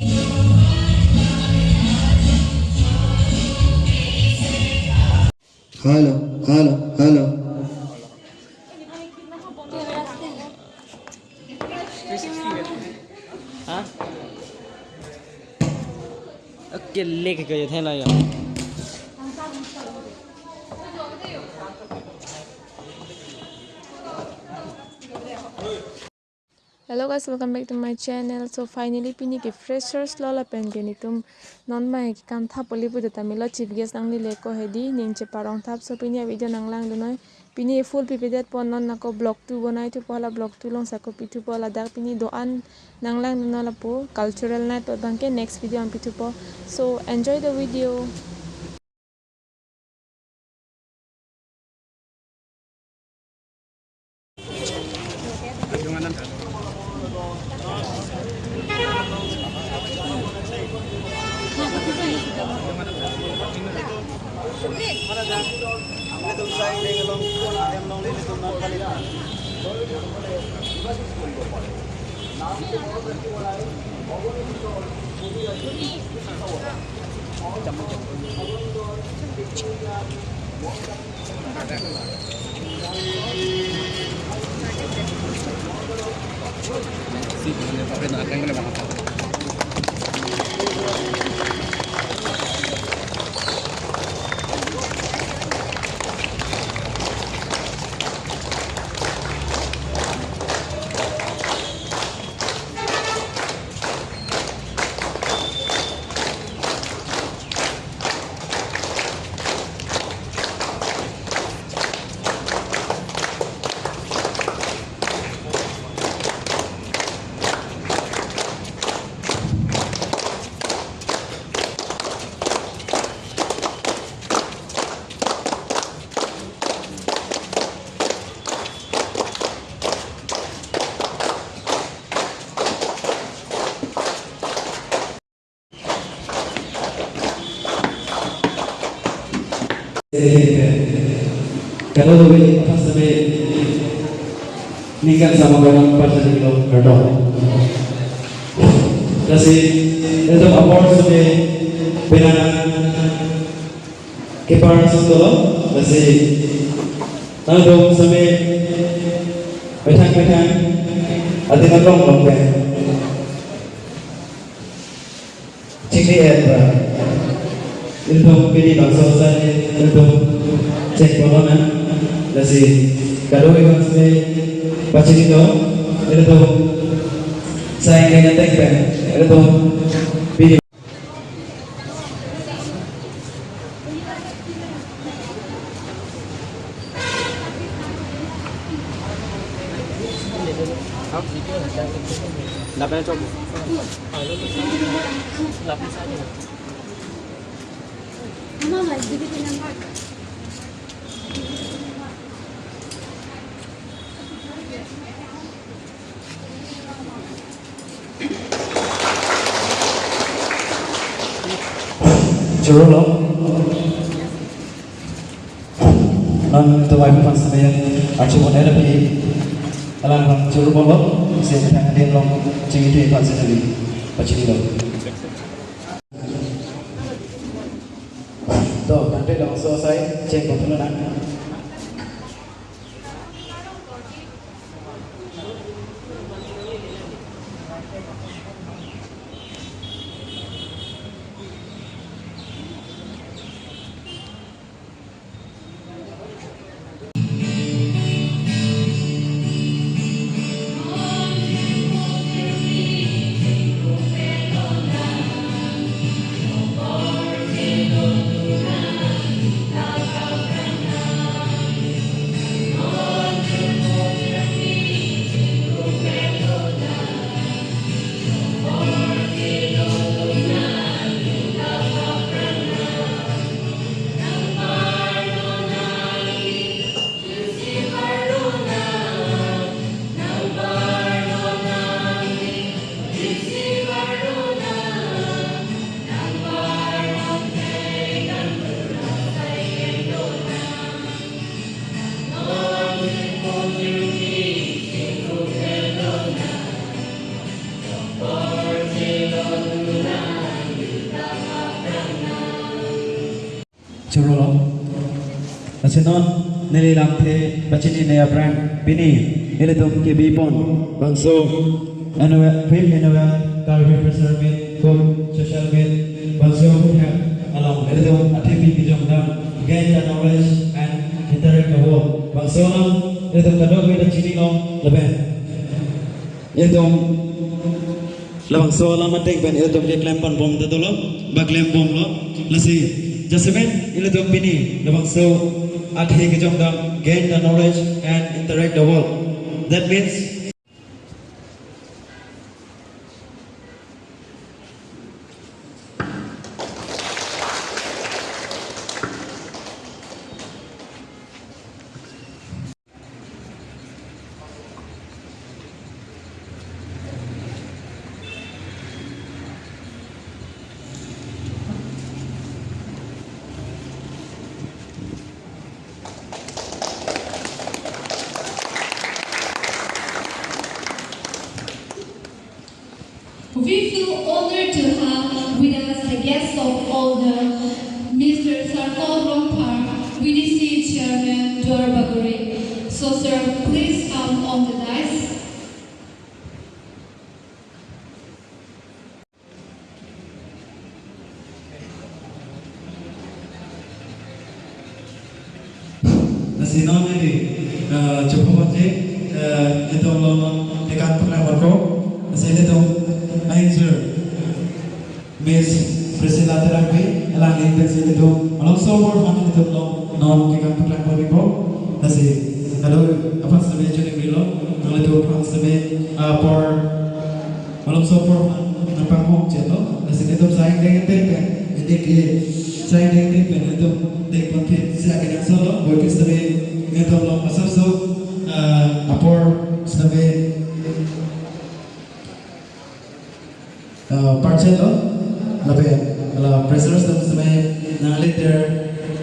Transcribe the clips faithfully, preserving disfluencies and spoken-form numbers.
Hello, hello, hello. Ha? Okay, lek ke thela ya. Hello guys, welcome back to my channel. So finally pini ke freshers lo lapen ke netum non mai kam thap poli pu ta melo chief guest nanglele ko hedi ning cheparong thap. So pini a video nanglangdun noi. Pini full pipedet pon non nangko vlog two bonai thupo, la vlog two along sa kopi thupo ladak pini do-an nanglangdun non lapu cultural night abang ke next video an pithupo. So enjoy the video. Kado dobe aphan seme ningkan sama berang pacar di kilo kado. Lasi itu apor seme benana kepar sutolo lasi nangdong seme methang methang ati nangdong dong pe. Chingri et ba. Ilitum pini bangso sai ilitum chek bono na. Lasi kado iwan sai pachini do. Ilitum sai kanya tek pen. Ilitum pini Choro lo. Non to wife aphan seme archibon era pi. Alang bang choro bolo. Seme thang adin long chingithe aphan seme pachini lo. To, tangte labangso asai chek botolo na. Chorolo. Lasi non neli lamthe pachinine aphrang pini ilitum kebipon bangso annual, fifth annual Karbi Fresher Meet cum social meet bangso ahut along ilitum athepi kejongdam Gain the Knowledge and Interact the World bangso along ilitum kadokave ta chinilo lapen ilitum labangso alam ateng pen ilitum keklem ponbom ta dolo, ba klembomlo. Lasi jasemet ilitum pini labangso athe kejongdam Gain the Knowledge and Interact the World. That means We feel honored to have with us the guest of honor, Mister Sarkol Rongphar, V D C Chairman, Duar Bagori. So, sir, please come on the dais. Lasi non neli, eh, chupho pon je, eh, ilitum lo non tekan pura marko. Lasi ilitum manager Miss Priscilla Terangpi, alangli pensi ilitum malomso apor aphan ilitum lo non tekan pura marko. Lasi kadokave aphan seme choningri lo, nanglitum aphan seme, ah, apor malomso apor aphan nangpanghong chelo, lasi ilitum sai deng deng pen, ede ke sai deng deng pen ilitum deng pon phi sia kenangsot lo, boi ke seme ilitum lo masap so, ah, apor seme, ah, parchet lo, lapen la freshers atum seme nangleter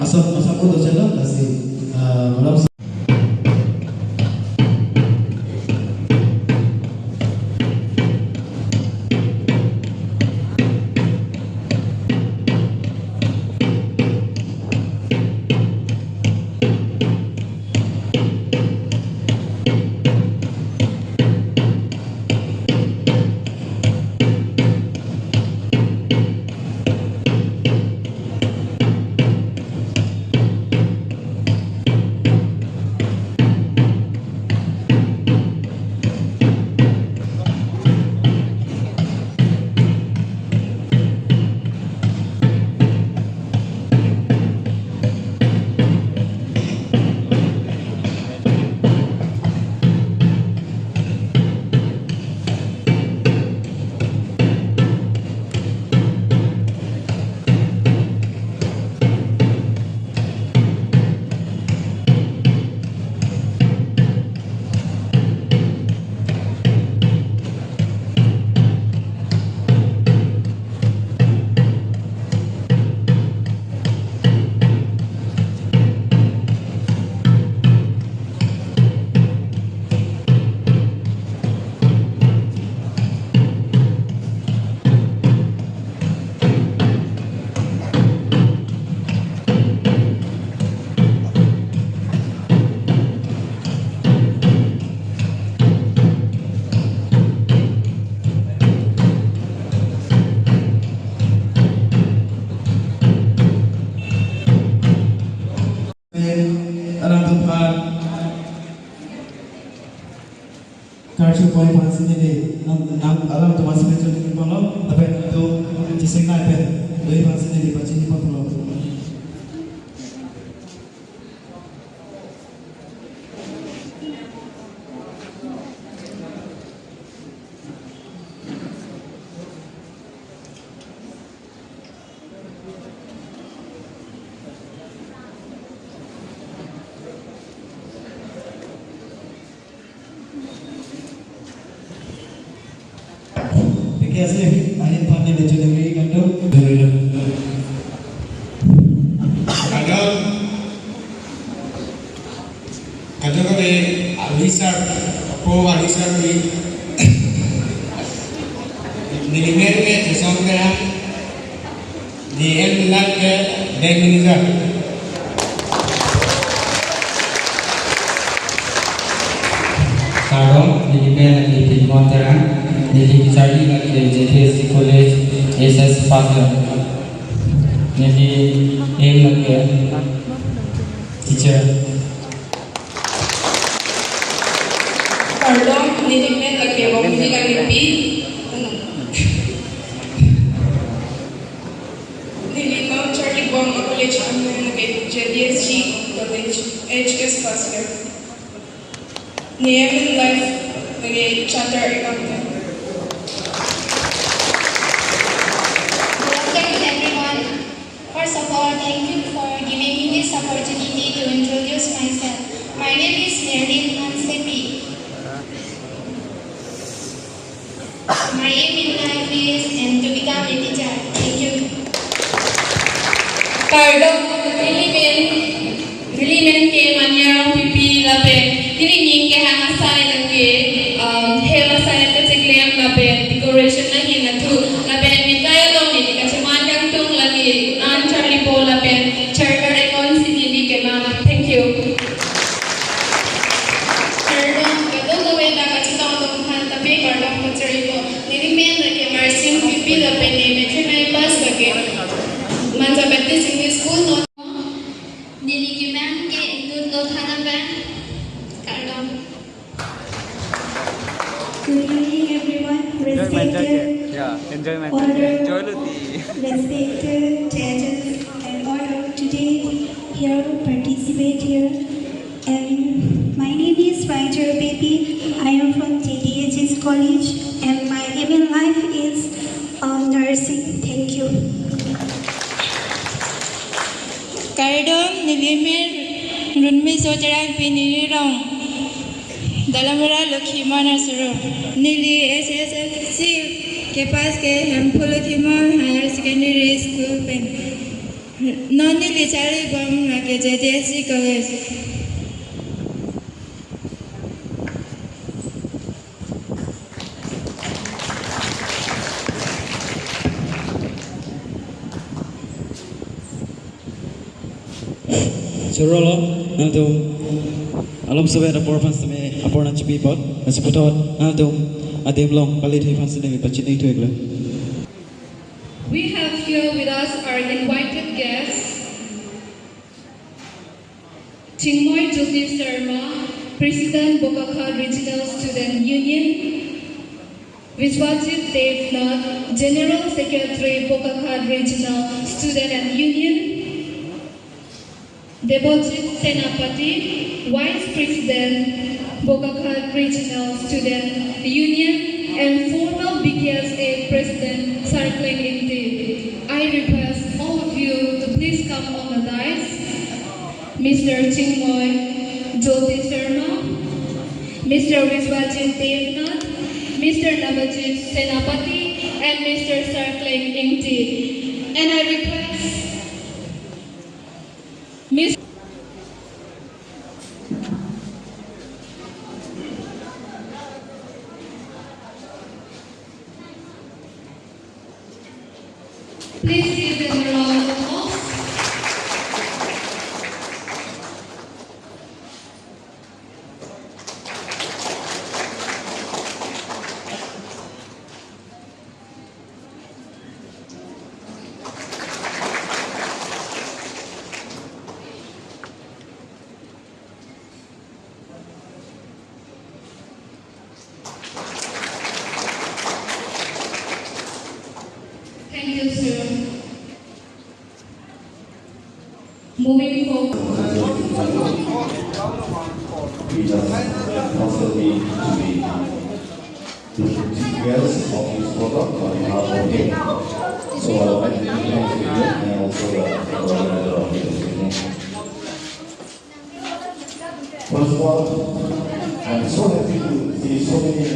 ason masap ko dochelo, lasi, ah, malomso Alangtum aphan karju poi aphan si neli, nang, nang, alangtum aphan si pachini polo, lapen nangtum chising nai pen, doi aphan si neli pachini polo. Thik ase, ahin aphan neli choningri kardom. Kardom. Kardom kami, Ali sir, Pro Ali sir ni. Neli men ke Jason Graham, D M Lal ke bank manager. Neli pen lake Philmon Terang, neli kacharli lake J T S C College, H S S first year. Neli aim lake teacher. Kardom, neli pen lake Bongni Kangnipi. Neli non charlibom a-college amen lake J D S C College, H S S first year. Ne aim in life lake chartered accountant. Good afternoon, everyone. First of all, thank you for giving me this opportunity to introduce myself. My name is Nerlin Hansepi. My aim in life is and to become a teacher. Thank you. Kardom, neli men, neli men ke Mania Rongpipi lapen neli ning kehang asai lake, um, hem asai kecheklem lapen decoration ahin athu lapen nikai along neli kacheman kangtung lake an charlipo lapen chartered accountancy neli kemang. Thank you. Kardom, kadokave ta kachetong atum aphan ta pe kardom pacharipo. Neli men lake Marsing Pipi lapen ne matric pass lake Manja Baptist English School non. Neli kemang ke Inut Lotha Naban. Kardom. Good evening, everyone. Enjoy, enjoy, respected, yeah, enjoy, enjoy, order, enjoy lo di. Respected judges and all of today here participate here. And my name is Raijo Baby. I am from J D H S College, and my aim in life is, uh, nursing. Thank you. Kardom, neli men Runmi Sojarang, pini neli rong Dalamara Lokhimon asoro. Neli H S S L C kepass ke Hemphu Lokhimon Higher Secondary School pen. Non neli charlibom lake J T S C College. Chorolo, nangtum alam seven apor aphan seme apor nangchipi apot, nangchiputhot, nangtum adim along palit aphan seme pachini thu iklo. We have here with us our invited guests, Chingmoi Jyoti Sharma, President Bokajan Regional Student Union, Biswajit Devnath, General Secretary, Bokajan Regional Student and Union, Debojit Senapati, Vice President, Bokajan Regional Student Union, and former B K S A President, Sarkleng Ingti. I request all of you to please come on the dais. Mister Chingmoi Jyoti Sharma, Mister Biswajit Devnath, Mister Debojit Senapati, and Mister Sarkleng Ingti. And I request Miss Please give them a round of applause. Thank you, sir. Moving forward. He just trusted me to be the chief guest of his program on behalf of him. So I would like to thank him and also the organizer of this event. First of all, I'm so happy to see so many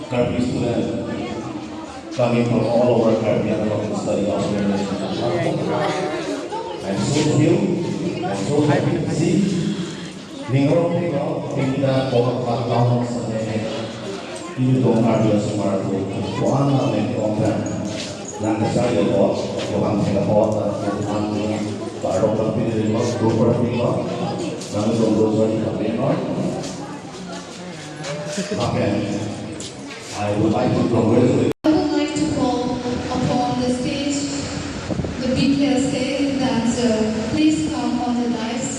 Karbi students coming from all over Karbi Anglong to study our university. I'm so thrilled, I'm so happy to see. Ning arong ning arong, ning ta kong kong kong sa ne. Ilitum Karbi asomar atum, ko-an amen kong kan. Nang kachari apot, ko-an thek apot, ko-an thek apot, parok kan pini rin mo, group party mo, nangtum group party kan pini mo. Okay. I would like to congratulate I would like to call upon the stage the B K S K dancer. Please come on the dais.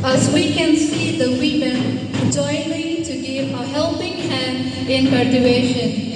As we can see, the women joining to give a helping hand in cultivation.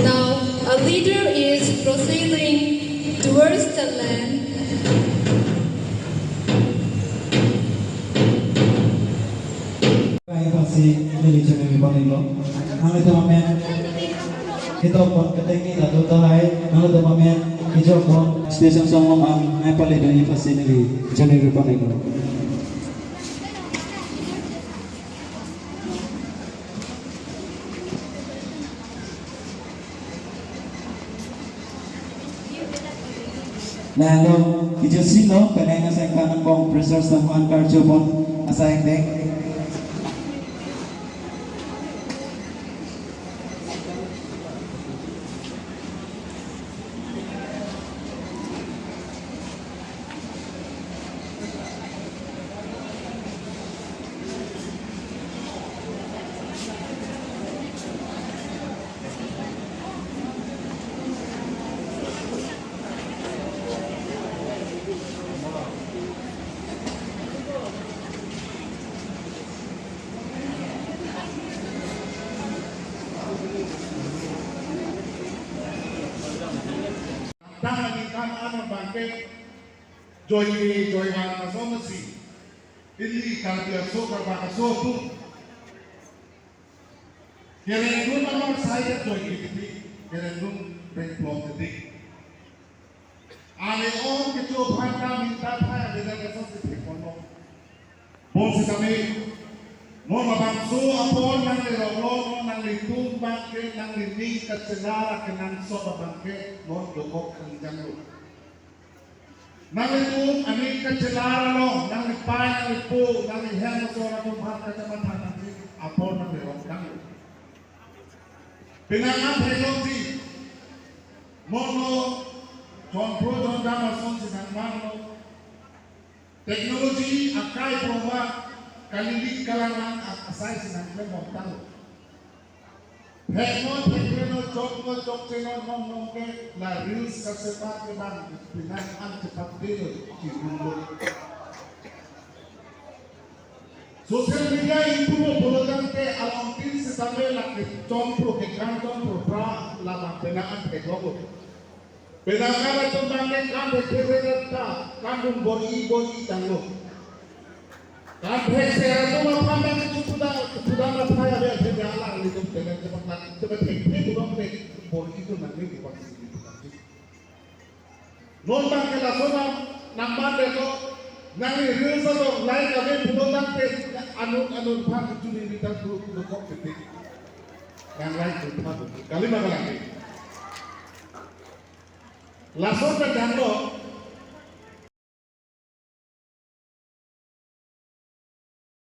Now, a leader is proceeding towards the land. Kai pasi neli choningri pon-iklo. Nanglitum amen kejokpon ketengni ta do tahai, nanglitum amen kejokpon. Station song along nangpale dunji aphansi neli choningri pon-iklo. Lalo, kejut silo, penang asai kanang bong, pressure someone karjo pon, asai dek. Tang ani kam ano bangke joike joivan asonsi ili Karbi aso Karbak aso atum kerengdun amar sai joike titi, kerengdun rengplong titi. Ani ong kecho aphan ta minta thai avedet asonsi thekponlo. Bonsitame non labangso apor nangleroklo, non nanglitum bangke nanglining kachelar akenangsot abangke non dokok kangjanglo. Nanglitum aning kachelar along nanglipei nanglipo nanglihem asor atum aphan kachematha nangji apor nanglerok tanglo. Penang an theklongji, mono chonphro chondam asonsi nangmanlo. Technology akai provide kalilik kalang an asaisi nangklembom tanglo. Theknon theknon choknon chokchenon non non ke la reels kasepat ke bang penang an chepat delo chirumlo. Social media itu mo bolodang ke along tin sitame lake chonphro ke kan chonphro pra labang penang an theklonglo. Penang an atum bangke kan thekthek ta kan dun bor-i bor-i tanglo. Kan thekser atum aphan bangke chupudang chupudang aphai ave ave alanglitum penang chepaklak chepathekthek atum ke bor-i atum nangli kepaksi. Non bangke lason nang nangman deko nangli reels along like ave pulo nangke anut anut aphan chuningri tanglo dokok titi. Nang like aphan kalima kalangke. Lason ta janglo,